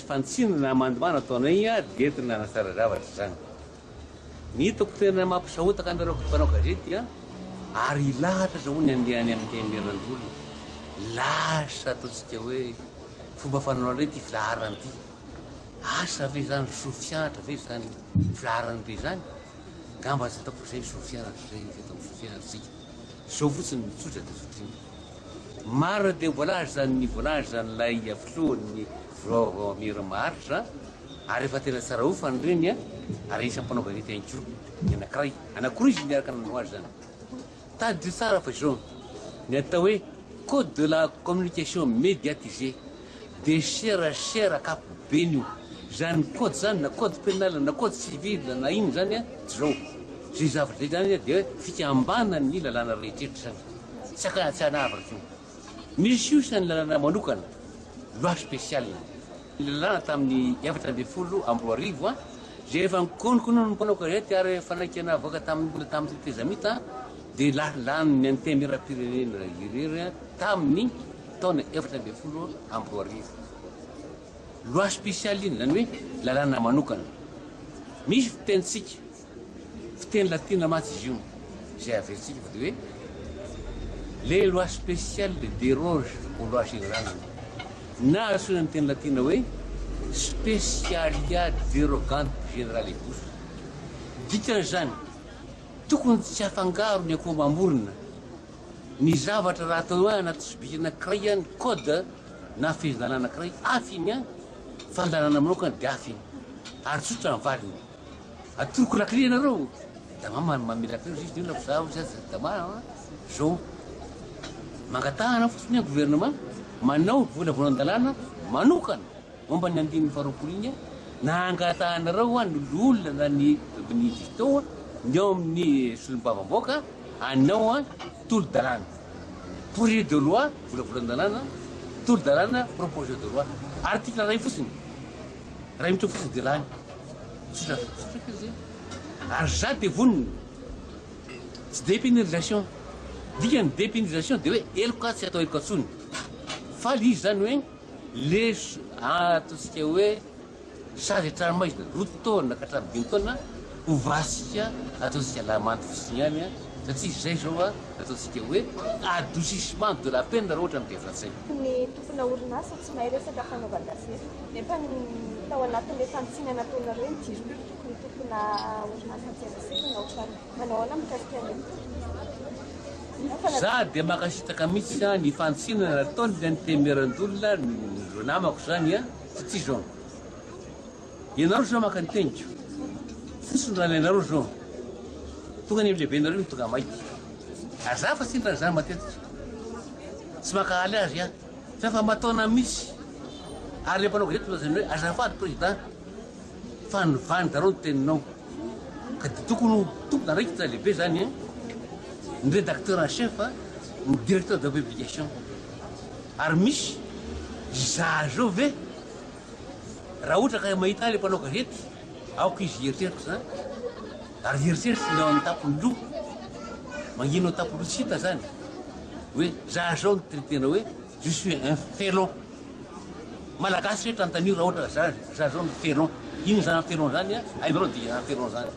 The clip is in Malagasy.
misy fanitsiana na amendement nataonay dia entina hanatsara zavatra izany. Ny hitako tena mampisahotaka anareo mpanao gazety an, ary hilahatra zao ny andeha any amin'ny Antenimierandoholona, lasa ataontsika hoe fomba fanao indray ity filaharana ity, asa ve izany soa fianatra ve izany filaharana be izany? Ngamba tsy ataoko fa izay soa fianatra izay ny eto amin'ny soa fianatra isika, izao fotsiny no tsotra dia tsotra iny. Marina dia voalazan'ny voalazan'ilay filohan'ny vaomiera maharitra ary efa tena tsara hofana ireny an, ary anisan'ny mpanao gazety ihany koa ny anankiray, anankiroa izy niaraka nanao azy izany. Tadidio tsara fa izao, ny atao hoe code de la communication médiatisée dia serasera ankapobeny io. Izany code izany na code pénal na code civil na inona izany an, tsy izao. Izay zavatra izay izany dia fikambanan'ny lalàna rehetra izany. Tsy aka- tsy hanavaka io. Misy kosa ny lalàna manokana, loi spéciale. Ny lalàna tamin'ny 2014 izay efa nikonokononin'ny mpanao gazety ary efa naika navoaka tamin'ny tamin'ny tetezamita dia lanin'ny Antenimierampirenena irery tamin'ny taona 2014. Loi spéciale iny, izany hoe lalàna manokana. Misy fitenintsika. Fiteny latina mantsy izy io, izay averintsika fa dia hoe Les lois spéciales dérogent aux lois générales na antsoina amin'ny teny latina hoe Specialia derogant generalibus. Dikan'izany, tokony tsy hafangaro ny akoho amam-borona. Ny zavatra raha atao hoe anaty sobika anankiray ny code na fehezan-dalàna anankiray, hafa iny an, fa ny lalàna manokana dia hafa iny. Ary tsotra ny valiny. Atoroko lakile nareo Dama manome lakile ozy izy ny olona fa za ozy aza Dama a zao mangatahana fotsiny ny gouvernement manao volavolan-dalàna manokana momba ny andininy faharoapolo iny na angatahanareo a ny loholona na ny ny dicton ny ao amin'ny solombavambahoaka hanao a tolo-dalàna projet de loi volavolan-dalàna tolo-dalàna proposition de loi article iray fotsiny Ray mitovy fotsiny dia lany. Tsotra tsotra kely zay. Ary za dia vonona. Tsy dépénalisation. Dikany dépénalisation dia hoe heloka tsy atao heloka intsony. Fa le izy zany hoe le ataontsika hoe sazy an-tranomaizina roa taona ka hatramin'ny dimy taona hovasika ataontsika lamandy fotsiny ihany satria zay zao ataontsika hoe adoucissement de la peine raha ohatra amin'ny teny frantsay. Ny tompona orinasa tsy mahay resaka fanaovan-gazety nefa ny tao anatin'ilay fanitsiana nataonareo ny jiro koa tokony tompona orinasam-piandrasana na ohatran'ny manao ahoana mikasika an'io? Za dia mankasitraka mihitsy ny fanitsiana nataon'ny Antenimierandoholona ireo namako izany satria izao ianareo izao maka ny teniko fotsiny raha ny anareo izao tonga any amin'ny lehibenareo no tonga mainty ary za fa tsy ndrany zany matetika tsy mankahaly azy aho fa efa mataona mihitsy ary le mpanao gazety lazainy hoe azafady président fa novany zareo ny teninao ka dia tokony ho tompon'andraikitra lehibe zany ny rédacteur en chef ny directeur de publication ary misy izaho zao ve raha ohatra ka mahita ahy le mpanao gazety aoka izy hieritreritra zany ary hieritreritra ny ao an-tapon'ny loha mangina ao an-tapon'ny loha tsy hita zany hoe za zao no tena hoe je suis un félon malagasy rehetra antanio raha ohatra za za zao no félon inona zany félon zany a hainareo dikany félon zany.